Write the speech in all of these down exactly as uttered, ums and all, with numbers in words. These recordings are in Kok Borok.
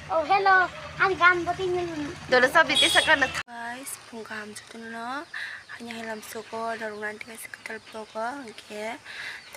Oh, hello. Ani gan boti nil. Dolo sabi te sakana. Guys, phung kaham jotono. Hanya hilam soko, norok nanti kasi katal vlog o, hingke.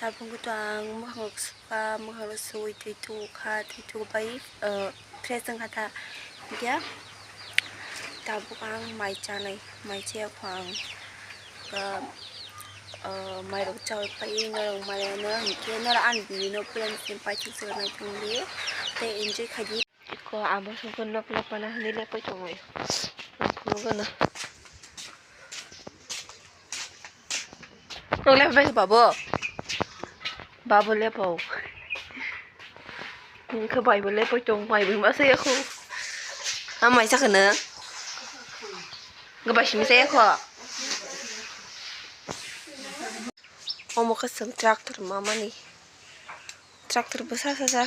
Tabuk to ang mukhang suka, mukhang suwi twi tu kha, twi tu bai, eh, fresh wngkha ta. Hingke. Tabuk ang mai chanai, mai chaya kho ang. Ka, eh, mai rok chawi pai, norok mai ano, hingke norok ani bini no plan sin pai thik se nai tongli. Te enjoy khaidi. Iko amo songkhe nok lepana hinwi lepoi tongwi. Phunukgwno. Nok lepai babo. Babo lepo. Hingkhe baibo lepoi tong, baibo masa yakho. Amai sakano. Gabai simi saya kho. Omo khe chwng tractor mamani. Tractor bwsa sasa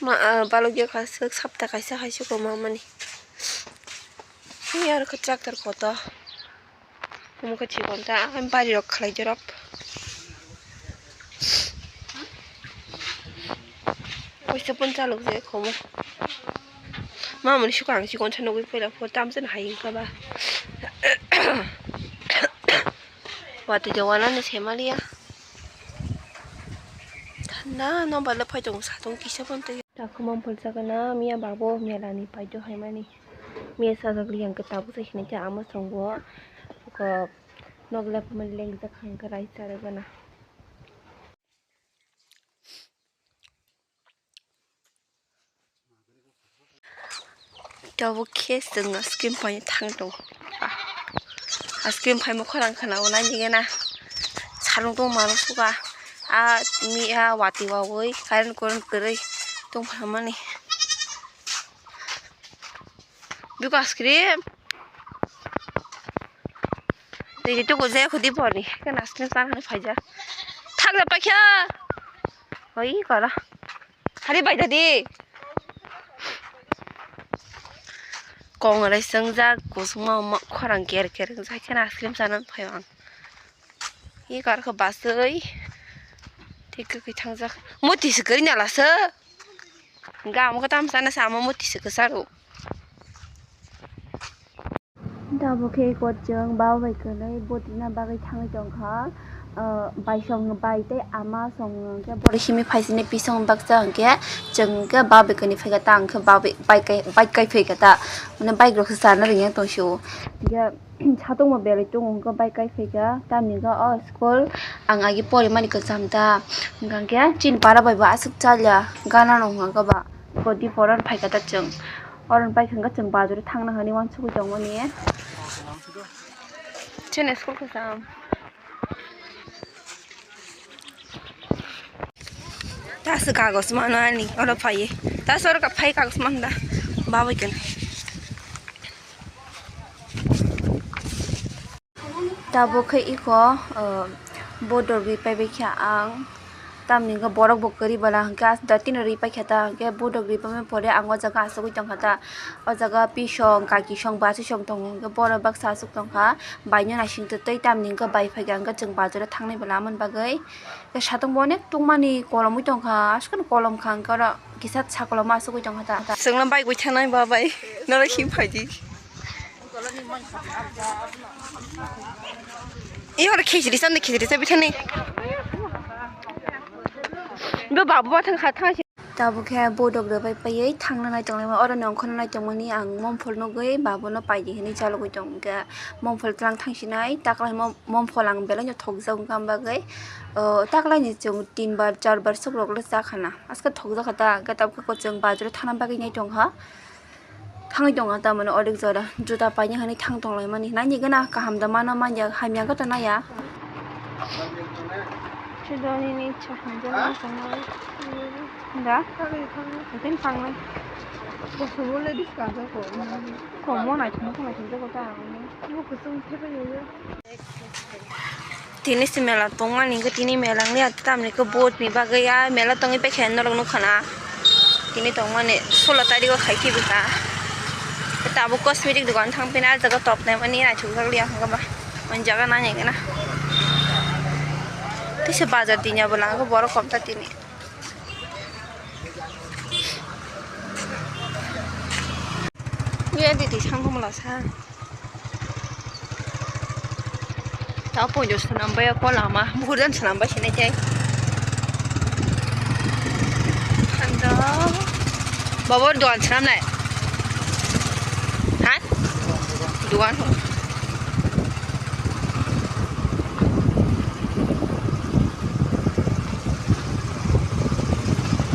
ma, ah, balokya kha swk sapta kaisa hai se kwma mani. Phiya aro khe tractor kotor. Omo khe chikon ta, ah, bari rok khlai jorok. Kaisa pon chalok je khomo. Mamani swkang chikon sa nugwi paila pho tamsa hai wngkha ba. Watwi de wanani se maliya. Thanda no bale phai tongo satung kisa pon twi. Takhumam pholsa gana miya babo mela ni paito hai mani. Miya sajak liyang ke tabuk se hinai te amo songbo. Ko nok lep mani leng jak hang ke rai chara gana. Tabuk khe chwng ice cream paina thang tongo. Ah, ice cream paima khorang khana o nai nigena. Salung tong mano suka. A mi a wati wawi current current kwrwi tong phaimani. Biko ice cream. Tei tei tuku je khudi poni. Kena ice cream sana ni phaija. Thang da pakya. Oi kara. Hari bai dadi. Kong rai seng jak kusuma ma khorang ker ker jak kena ice cream sana phayo ang. Ih kar khe baswi. Thik khe thang jak. Muti se kari na lasa. Gam ko tam sana sama muti se ke saru. Tabuk khe kot chwng baba bai kwlwi bwtwina bagwi thangwi tongkha. Ah, bai song bai tei ama song hwnkhe boro simi phaisini pisong baksa hwnkhe chwng hwnkhe baba bai kwlwi phaikha ta hwnkhe baba bai kai bai kai phaikha ta. Mane bike rok se charna ringya tongsio. Hwnkhe satung bo belai tongo hwnkhe bike kai phaikha tamni hwnkhe o school ang agi porimani kwcham ta. Hwnkhe chini para bai bo aswk chalya gana rok hwnkhe ba. Godi poron phaikha ta chwng. Oro bai khe chwng bazar o thangna hwnwi uansugwi tongmani. Chini school kwcham. Taso kagos mano ani oro phaiye. Taso oro phai kagos manda. Babai kena. Tabuk khe iko, uh, bodol ri paibai khe ang. Tamni hwnkhe borok bo kwrwi bana hwnkhe as-, da tino ri paikha ta hwnkhe bodol ri paimani pore ang o jaga asugwi tongkha ta. O jaga pisong, kakisong, basisong tongo hwnkhe borok baksa aswk tongkha. Baino naisingtwi tei tamni hwnkhe bai phaikha hwnkhe chwng bazaro thangnai bo lamani bagwi. Tei satung bo onek tungmani kolomwi tongkha, aswkno kolom kha hwnkhe oro kisa sakoloma asugwi tongkha ta. Chwngno bike bai thangnai ba bai, norok him phaidi. Ih, oro khichiri sande, khichiri sa bithani. Bo babu ba thang kha, thang si. Tabuk khe bodok rwbai paiwi thangna nai tonglaima. Oro ni ongkhorna nai tongmani ang momphol nugwi babuno paidi hinwi chalogwi tong khe momphol tlang thangsinai taklaimo momphol ang belai no thokjak wngkha bagwi. O taklaini chwng tin bar char bar swk rok le cha khana aske thokjak kha ta hwnkhe tabuk khe chwng bazaro thana bagwi nai tongkha. Thangwi tongo tamoni onek jora juta paina hinwi thang tonglaimani. Naini gana kaham da mano manya hamya gata naya. Chudoni ni chakhan jani tongmani. Da? Hotel thangnai. Komo naithok naithok ta. Tini se mela tongmani hwnkhe tini mela wngya tamni hwnkhe vote ni bagwi a mela tongwi paikha norok nukha na tini tongmani solo tariko khai khibikha tabuk cosmetic dogan thang phina ah jaga top naimani naithokjak liya hwnkhe ba o jaga nangya kheno tei se bazar dinya bo lama khe borok kom ta tini. Ye di di sang mala sa. Ta pojo sanam bai ko lama. Buhur dan sanam bai sinai jai. Handa. Babor doan sanam nai. Ha? Doan.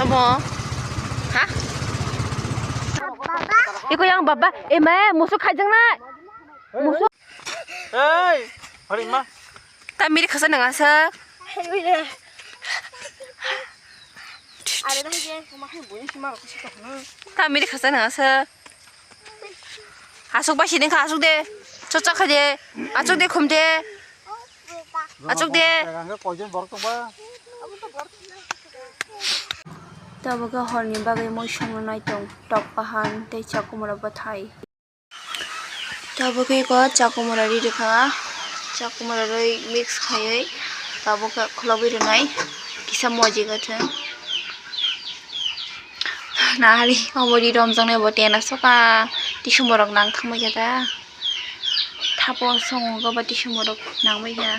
Tamo? Ha? Iko yang baba, eh, ma, musu khajang na. Musu. Hey, hari ma. Tamiri khasa nang asa. Tamiri khasa nang asa. Asuk ba siding kha, asuk de. Chocha kha de. Asuk de, khum de. Achuk de. Tabuk horni bagwi mui songno nai tong, tok bahan tei chakumura bwthai. Tabuk khe ko chakumura ri rwkha, chakumura rwi mix khaiwi tabuk khe khulogwi rwnai kisa moji gothe. Nahari obo ri romjaknai bo tena soka tissue borok nang thangbai khe ta. Thapo songo goba tissue borok nangbai kha.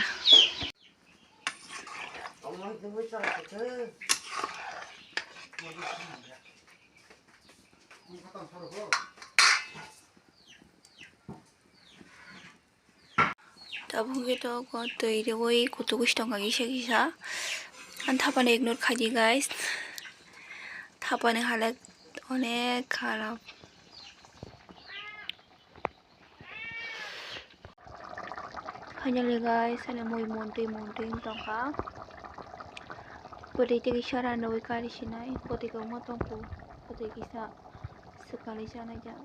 Tabuk khe to twi rwi kutuk tongkha kisa kisa. Ang thapano ignore khaidi, guys. Thapani halet onek kharap. Finally guys, ani mui montwi montwi wng tongkha. Bwtwi tei kisa randogwi kari sinai, bwtwi kwbangma tongkhu, bwtwi kisa swkali chanai ja.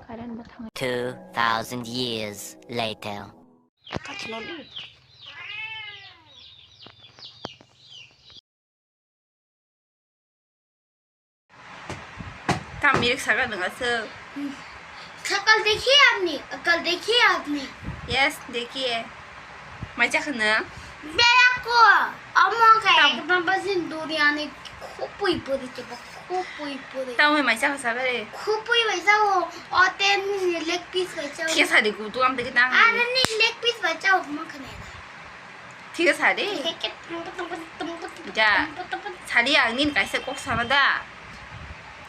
Current bo thangwi. Two thousand years later. Tam mirik saka nung aswk. कल देखिए आपने, कल देखिए आपने। Yes, देखिए। Mai chakha nung? Beko, omo khe tam- ekdom basin duriani khupui puri chebo, khupui puri। Tam mai chakha saka re? Khupui bai chao, o ten ni leg piece bai chao। Khe sadi ku tu am teki tang. Are ni leg piece bai chao, mo khane da। Thik asa de. Ja. Sadi ang nini kaisa kok sana da.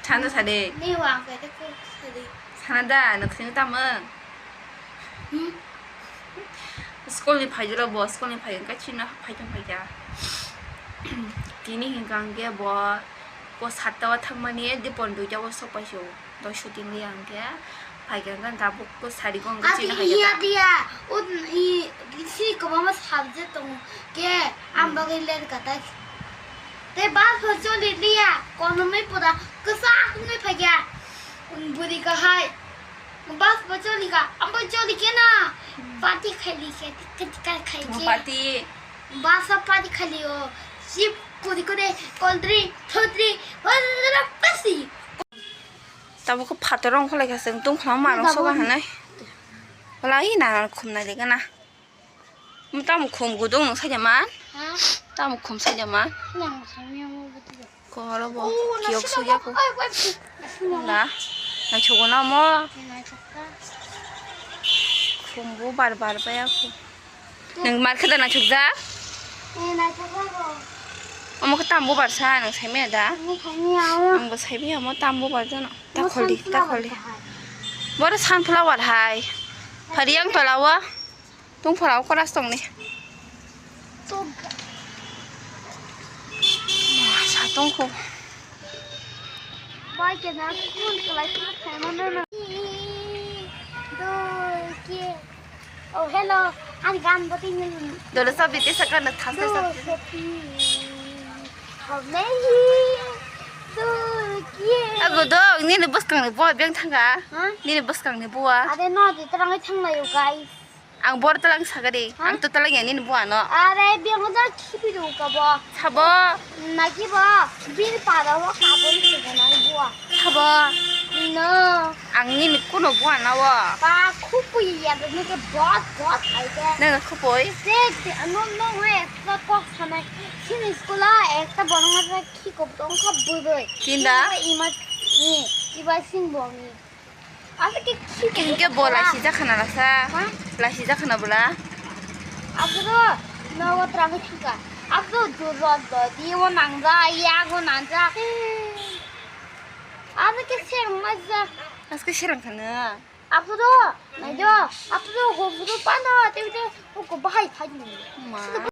Sana sadi. Ni wa ang kaisa kok sadi. Sana da, nwng sini tamo. Hmm? School ni phaijolo bo, school ni phai wngkha chini phai thang phaikha. Tini hinkha hwnkhe bo, bo satta o thangmani, Dipon duita o sok paisio. Doi shooting li ang khe, phai khe hwnkhe tabuk ko sari ko hwnkhe. Ati chini hai iya khe dia, un i, bisi kwbangma subject tongo khe, ang bagwi ler katai. Tei bus bo choli liya, konomwi pura kwchak wngwi phai khe, bwrwi kahai. Bus bo choli kha, ang bo choli khe na, party khai li khe, khe, khe, khai khe. Party. Bus o party khai li o, chip, kuri kuri, cold drink, thodri, pasi. Tabuk khe phatar rong kholai kha chwng tong khama manung soba hinwi. Wala hi na khum nai de gana. Tamo khum gudung nung saida man? Ha? Tamo khum saida man? Nang sami amo buti. Ko oro bo. Oh, kiyok suya ko. Ai, ai, ai. Na. Na chogo na mo. Khum bo bar bar baya ko. Nung mar khe da naithokjak? Eh, naithokjago. Omo khe tam bubar sa, nung saimaya da? Omo saimaya, omo. Nungbo saimaya, omo tam bubar jano. Ta kholi, ta kholi. Boro sunflower hai. Phari yang tola o. Tung phora o koras tongni. Sa tongkho. Bai kena kun kelai kena khaimano na. Doi ke. Oh, hello. Ani gan bati ni. Dole sabi te sakana thasa sabi. Ago dong, nini bwskang ni bo beng thanga. Ha? Nini bwskang ni bo a. Are no, di terang thang na yo, guys. Ang bor talang saga de. Ha? Ang to talang ya nini bo ano. Are, beng da khibi do ka bo. Sabo. Naki bo, bir pada bo, kabon se na bo. Sabo. No. Ang nini kuno bo ano bo. Ba, khupui ya, nini ke bot, bot ai de. Nang khupui. Se, se, ano, no, no, ekta kok sanai. Sini school a, ekta borong a, ki kok dong kha bwrwi. Kinda? Iba, ima, i, iba sing bo ni. Asa ke khikhe ke bola sijak khana lasa. Ha? La sijak khana bola. Abro nogo traffic khika. Abro durot do diwo nangja yago nangja. Asa ke serang maja. Aske serang khana. Abro naido. Abro go bro pano te te ko bahai phai ni. Ma.